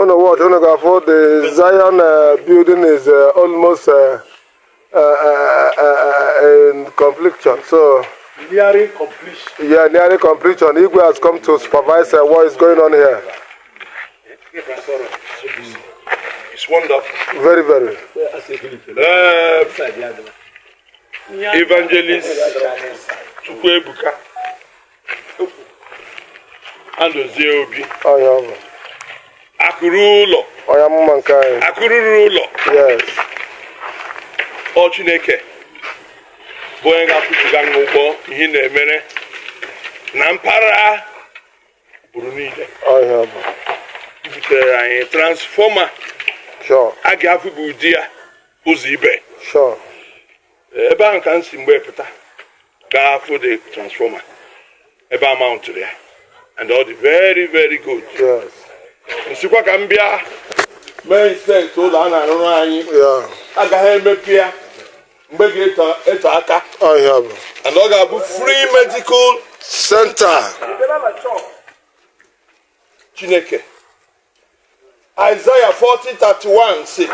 Unu watch, unu ga-afụ the Zion building is almost in completion. So Nearing completion. Yeah, nearing completion. Igwe has come to supervise what is going on here. It's wonderful. Very, very. Evangelist Chukwuebuka Andozie Obi. Ọya ọ bụ. Akụrụ ụlọ. Onye amụma nke anyị. Akụrụrụ ụlọ. Yes. Ọ Chineke bụ onye ga-akwụchiga n'ụgbọ ihe ị na-emere na mpaghara buru niile. Ọya ọ bụ. Butere anyị transformer a ga-afụ bụ ụdị ya ụzọ ibe. Ebe ahụ ka m si mgbe pụta gaa fụ the transformer ebe a mountụrụ ya, and all dị very, very good. Nsikwa ka m bịa mee inspect ụlọ a na-arụrụ anyị. Agaghị emepe ya mgbe ga-eto eto aka. Ọya ọ bụ. And ọ ga-abụ free medical center. Chineke, Isaiah 40:31 say,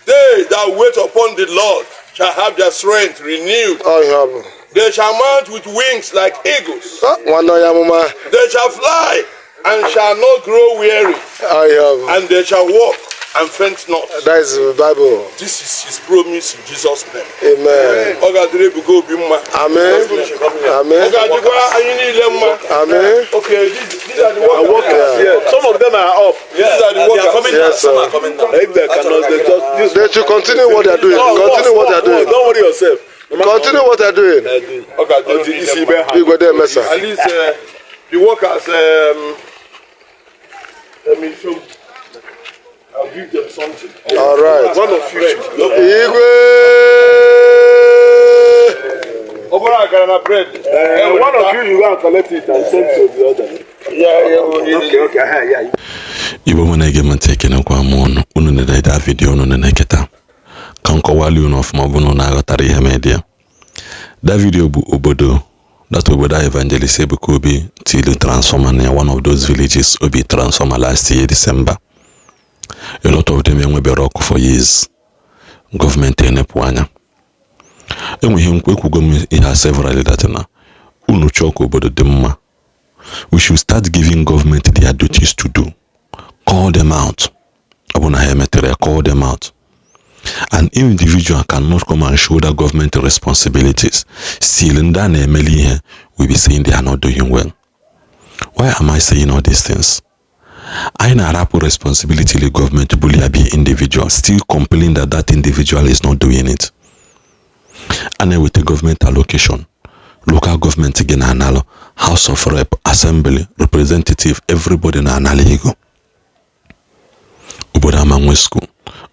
"They that wait upon the Lord shall have their strength renewed. Ọya ọ bụ. They shall mount with wings like eagles. Ah, nwanne onye amụma. They shall fly and shall not grow weary, Ọya ọ bụ. and they shall walk and faint not." That is the Bible. This is his promise in Jesus' name. Amen. Ọ ga-adịrị Ebuka Obi mma. Amen. Ọ Amen. ga-adịkwa anyị niile mma. Amen. Okay, these are the workers. Yeah. Some of them are up. These are the workers. Yes, sir. If they cannot, they just this. They should continue what they are doing. Continue what they are doing. Don't worry yourself. Continue what they are doing. Ọ ga-adịrị unu niile mma. Igwe Demesa. At least the workers, let me show. I'll give them something. All right. One of you should go. Igwe. Ọ bụrụ akara na bread. One of you, you go and collect it and send to the other. Yeah. Okay, yeah. Igbo mụ na-ege m ntị, ekenekwa m unu. Unu na-ede video unu na-eketa ka m kọwalị unu ọfụma bụ na unu aghọtara ihe mee dị ya. That video bụ obodo, that obodo ahụ Evangelist Ebuka Obi tili transformer na ya, one of those villages Obi transformer last year December. A lot of them enwebere ọkụ for years. Gọọmenti enepụ anya. Enweghị nkwa ekwugo m ihe a several that na unu chọọ ka obodo dị mma, we should start giving government their duties to do. Call them out. Ọ bụ na ha emetere ya, call them out. An individual cannot come and shoulder government responsibilities. Still, ndị a na-emeli ihe will be saying they are not doing well. Why am I saying all these things? Anyị na-arapụ responsibility the government buli ya be individual, still complain that that individual is not doing it. A na-eweta government allocation, local government gị na-analụ, House of Rep, Assembly, representative, everybody na-analụ ego. Obodo ama nwe school,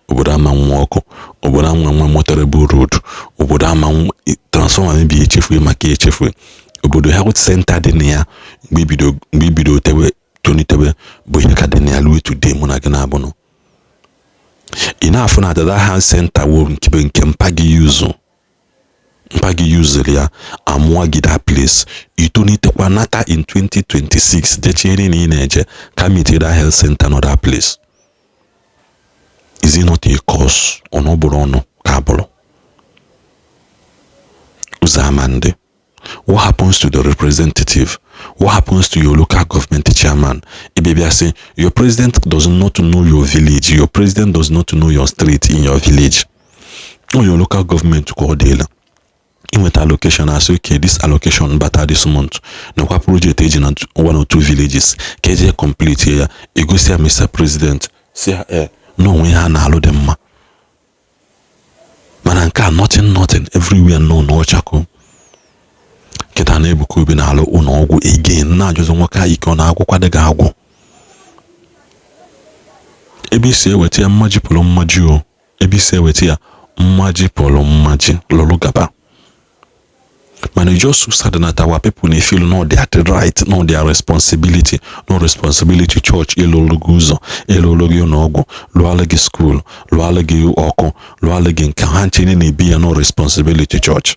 obodo ama nwe ọkụ, obodo ama nwe motorable road, obodo ama nwe transformer mebi echefue maka echefue, obodo health center dị na ya mgbe ibido tewe tonitebe bụ ihe ka dị na ya ruo today. Mụ na gị na-abụnụ ị na-afụ na dada health center wo nke nke mpa gị yuzu, mpa gị yuzuru ya amụọ gị that place, itonitekwa nata in 2026 dechiere na ị na-eje ka meet that health center nọ that place. Is it not a curse? Ọnụ bụrụ ọnụ ka abụrụ ụzọ ama ndị. What happens to the representative? What happens to your local government chairman? Ịbịa sị your president does not know your village, your president does not know your street in your village or your local government ka ọ dịla inweta allocation, asị okay, this allocation bata this month, nakwa project eji na one or two villages ka eji complete ya, egosi ya Mr. President, si ya ee na onwe ha na-alụ dị mma. Mana nke a, nothing, nothing everywhere nọ n'ọchakụ kịta na Ebuka Obi na-alụ ụlọ ọgwụ again. Na-ajụzụ nwoke a, ike ọ na-agwụkwa dị gị agwụ ebe isi eweta ya mmaji pụrụ mmaji o, ebe isi eweta ya mmaji pụrụ mmaji lụrụ gaba. Mana e just so sad that our people na-feel no their right, no their responsibility, no responsibility church ịlụrụ gị ụzọ, ịlụrụ gị ụlọ ọgwụ, lụọlụ gị school, lụọlụ gị ọkụ, lụọlụ gị nke ha nche na-ebi ya, no responsibility church,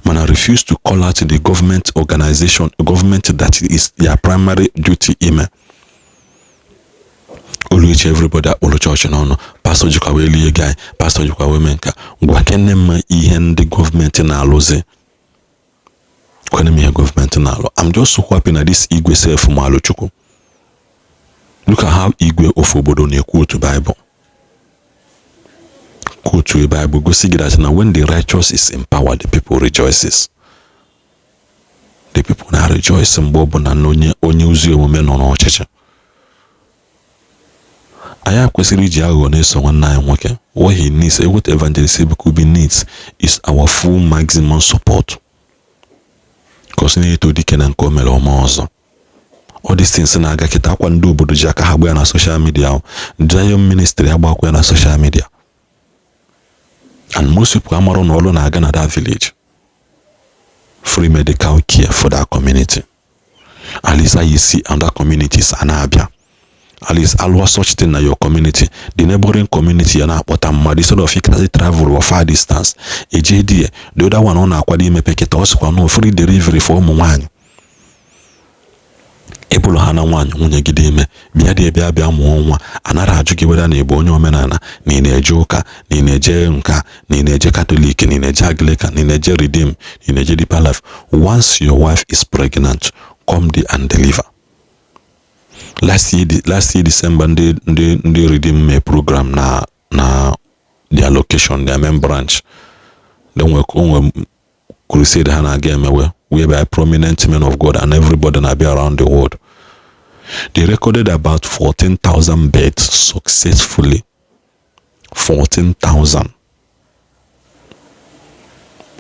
mana refuse to call out the government organization, government that is their primary duty ime. Oluechi, everybody akpọrọ chọọchị n'ọnụ. Pastọ jikwa wee lie ego anyị, pastọ jikwa wee mee nka. Ngwa, kene mma ihe ndị gọọmenti na-alụzi, kwene m ihe gọọmenti na-alụ. I'm just so happy na this Igwe sef malụ Chukwu. Look at how Igwe ofu obodo na-ekwu otu Bible, quote Bible, gosi gị that na when the righteous is in power, the people rejoices. The people na rejoice mgbe ọbụla na onye ozi omume nọ n'ọchịchị. Anyị kwesịrị iji aghụghọ na-eso nwanne anyị nwoke. What he needs, what Evangelist Ebuka Obi needs, is our full maximum support, cause na-eto dike na nke o mere ọma ọzọ. All these things na-aga kịta, akwa ndị obodo ji aka ha gba ya na social media ahụ. Zion Ministry agbakwa ya na social media, and most people amarụ na ọrụ na-aga na that village, free medical care for that community. At least you see other communities a na-abịa. At least alụọ such thing na your community, the neighboring community ya na-akpọta mmadụ instead of ịkasị travel or far distance eje die. The other one ọ na-akwado imepe kịta, ọ sịkwa no free delivery for ụmụ nwaanyị. Ịbụrụ ha na nwaanyị, nwunye gị dị ime, bịa dị, bịa bịa mụọ nwa, anaghị ajụ gị weda na ịbụ onye omenala, na ị na-eje ụka, na ị na-eje nka, na ị na-eje Catholic, na ị na-eje Anglican, na ị na-eje Redeem, na ị na-eje Deeper Life. Once your wife is pregnant, come there and deliver. Last year December, ndị Redeem mee program na their location, their main branch. Then onwe crusade ha na-aga emewe, whereby prominent men of God and everybody na-abịa around the world. They recorded about 14,000 births successfully. 14,000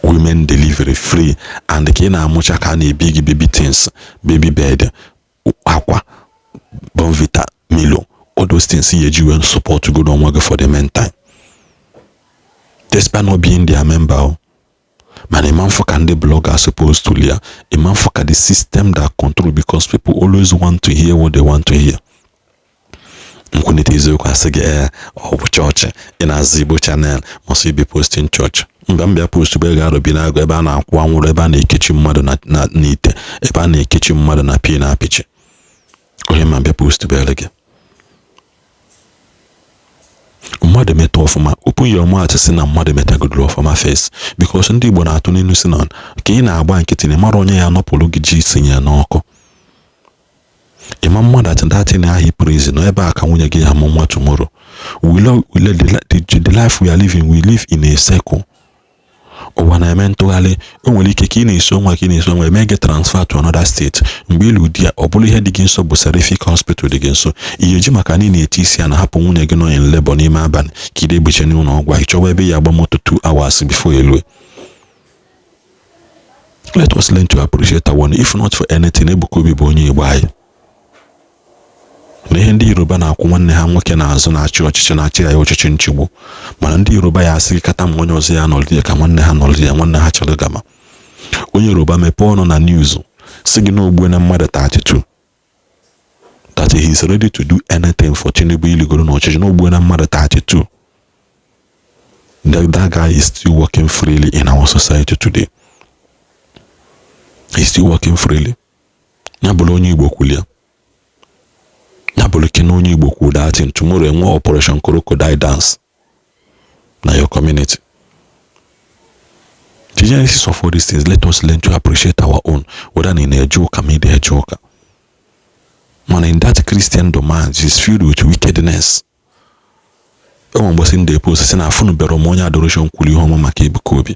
women delivery free, and ka ị na-amụcha ka a na-ebi gị baby things, baby bed, akwa, Bournvita, Milo, all those things ya eji wee support go onwe gị for the meantime, despite not being their member. Mana ịma mfụ ka ndị bloggers supposed to lia, ịma mfụ ka the system that control, because people always want to hear what they want to hear. Nkwunite eziokwu, asị gị, ee, ọ bụ chọọchị ị na-azụ, Igbo channel must be posting church. Mgbe m bịa post bụ ego arụbi na-agụ ebe a na-akwụ anwụrụ, ebe a na-ekechi mmadụ na n'ite, ebe a na-ekechi mmadụ na pii na apịchị, onye ma bịa post bere gị mmadụ meta ọfụma. Open your mouth, si na mmadụ metagodoro ọfụma first, because ndị Igbo na-atụ n'ilu si na ka ị na-agba nkịtị na ịmara onye ya nọpụrụ gị ji isinye n'ọkụ. Ịma mmadụ at that thing ahụ prison nọ ebe a ka nwunye gị ya amụ nwa tomorrow. We love, we let the life we are living, we live in a circle. Ụwa na-eme ntụgharị. O nwere ike ka ị na-eso nwa, ka ị na-eso nwa, eme gị transfer to another state. Mgbe ịlụ di ya, ọ bụrụ ihe dị gị nso bụ Seraphic Hospital dị gị nso, ihe eji maka na ị na-eti isi ya na hapụ nwunye gị nọ in labor n'ime abalị ka ị na-egbeche n'ụlọ ọgwụ, ị chọwa ebe ya agba moto 2 hours before elue. Let us learn to appreciate our one. If not for anything, Ebuka Obi bụ onye Igbo anyị. Na ihe ndị Yoruba na-akwụ nwanne ha nwoke n'azụ na-achị ọchịchị, na-achị ya ọchịchị nchigbu, mana ndị Yoruba ya asị kata ma onye ọzọ ya nọrọ ya ka nwanne ha nọrọ ya, nwanne ha chọrọ gama. Onye Yoruba mepee ọnụ na news, si gị na ogbue na mmadụ 32, that he is ready to do anything for Tinubu iligoro n'ọchịchị, na ogbue na mmadụ 32. That guy is still working freely in our society today. He's still working freely. Ya bụrụ onye Igbo kwulia, ya bụrụ kene onye Igbo kwuru that thing, tomorrow enwe operation crocodile dance na your community. The genesis of all these things, let us learn to appreciate our own, whether na ị na-eje ụka ma ị na-eje ụka. Mana in that Christian domain is filled with wickedness. Enwe mgbasị ndị post sị na afụnubere m onye adoration kwuru ihe ọma maka Ebuka Obi.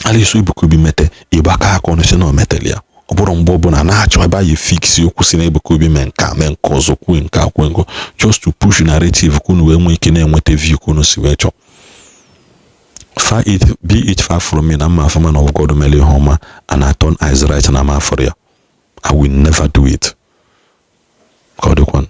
Alice Ebuka Obi mete ịgbaka aka ọnụ sị na o meteli ya. Ọ bụrụ mgbe ọbụla na-achọ ebe anyị fix okwu si na Ebuka Obi mee nke a, mee nke ọzọ, kwuo nke a, kwuo nke, just to push narrative ka unu wee nwee ike na-enweta view ka unu si wee chọọ. Far it be it far from me na mma afọ man of God mere ihe ọma and I turn eyes right na m afọrọ ya. I will never do it. Ka ọ dịkwanụ.